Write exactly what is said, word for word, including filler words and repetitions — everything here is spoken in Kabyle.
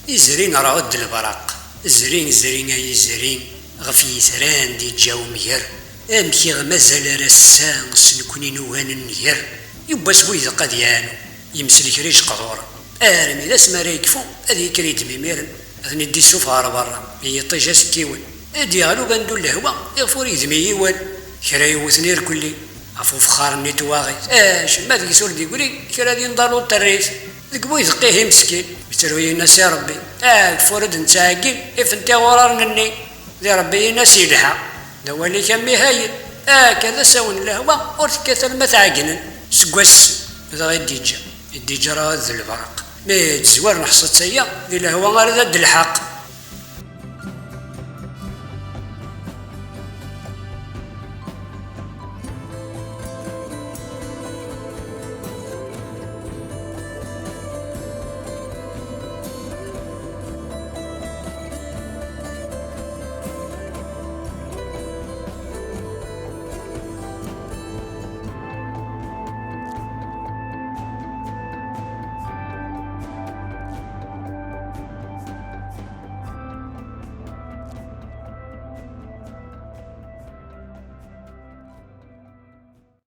Izri neɣ d lebraq. Zri, zri ay izri, ɣef yitran d-iǧǧa umger. Amek i ɣ-mazal ar ass-a s nekni nugan nnger? Yiwwas bu ideq ad yeɛnu, yemsel kra ijeqduren. Armi d asmi ara yekfu, ad yekker yeddem imiren, ad ten-id-issufeɣ ɣer berra, i yiṭij asekkiwen. Ad d-yeɣli ubandu n lehwa, iɣef ur yegdim i yiwen. Kra yewwten irkelli, ɣef ufexxar-nni n twaɣit. Acemma deg-s ur d-yegri, kra ad yenḍerru n terrift. Deg bu ideq ihi meskin, yettru yenna-s: "I Rebbi, ageffur ur d-nettɛeggi, ifenti ɣurar-nni." Di Rebbi yenna-s: "Yelha, d awal-ik a mmi hayen. Akka d asawen n lehwa, ur tekkat alma tɛeggnen." Seg wass dɣa i d-iǧǧa, i d-iǧǧa raɣ d lebraq. Mi d-zwar neḥṣa-tt aya, di lehwa ara d lḥaq.